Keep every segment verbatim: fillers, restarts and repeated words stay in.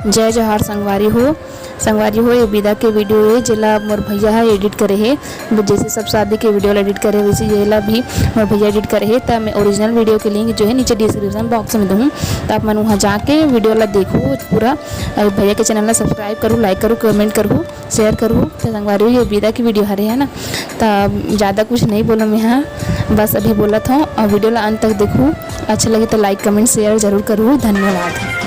जय जोहार संगवारी हो। संगवारी हो, ये बिदा के video हे, जेला मोर भैया ह edit करे हे। जैसे सब शादी के video ला edit करे, वैसे येला भी मोर भैया edit करे हे। त मैं original video के link जो है नीचे description box में दूहूँ, त आप मन वहाँ जाके video ला देखू पूरा। और भैया के channel ला subscribe करू, like करू, comment करू, share करू। त संगवारी हो, ये बिदा के video हरे है ना, त ज़्यादा कुछ नहीं बोलूँ मैं, हाँ, बस अभी बोलत हूँ। और video ला अंत तक देखू, अच्छा लगे तो like, comment, share जरूर करू। धन्यवाद।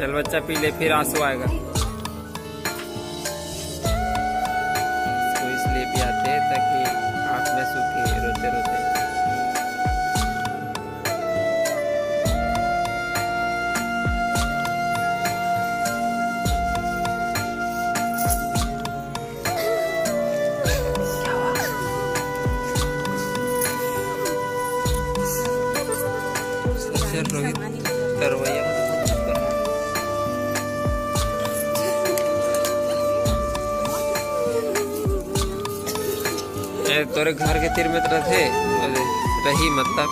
चल बच्चा, पी ले, फिर आंसू आएगा। इसको इसलिए पियाते हैं ताकि आंख में सूखे रोते रोते। रोहित तरवैया। ए, तोरे घर के तीर में तो रथे, रही मतलब।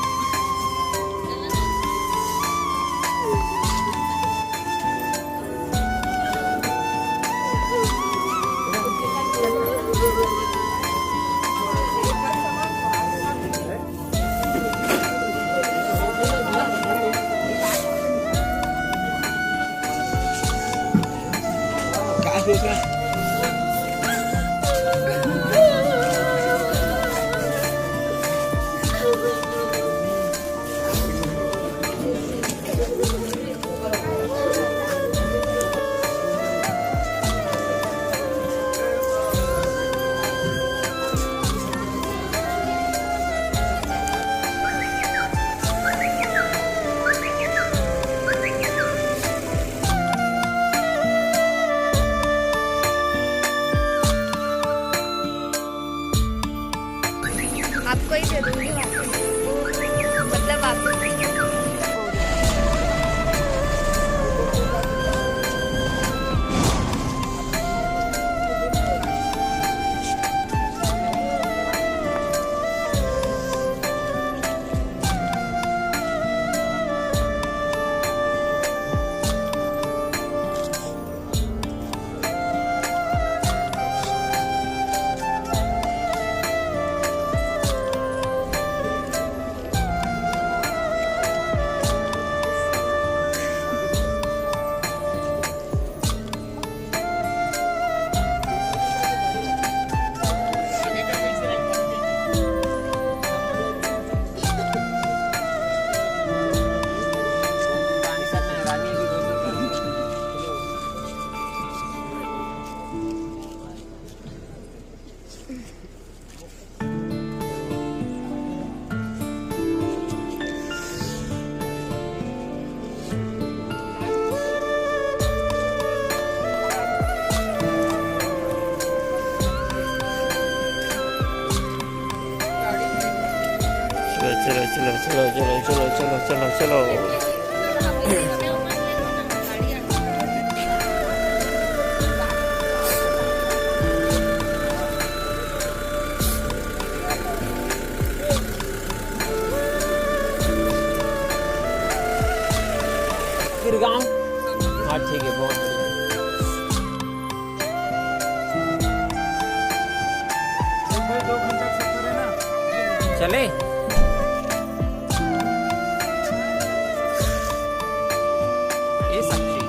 आपको ही दे दूंगी वापस। मतलब आप चलो, चलो, चलो। फिर गाँव। हाँ, ठीक है, बहुत बढ़िया। चले। ये सच्ची।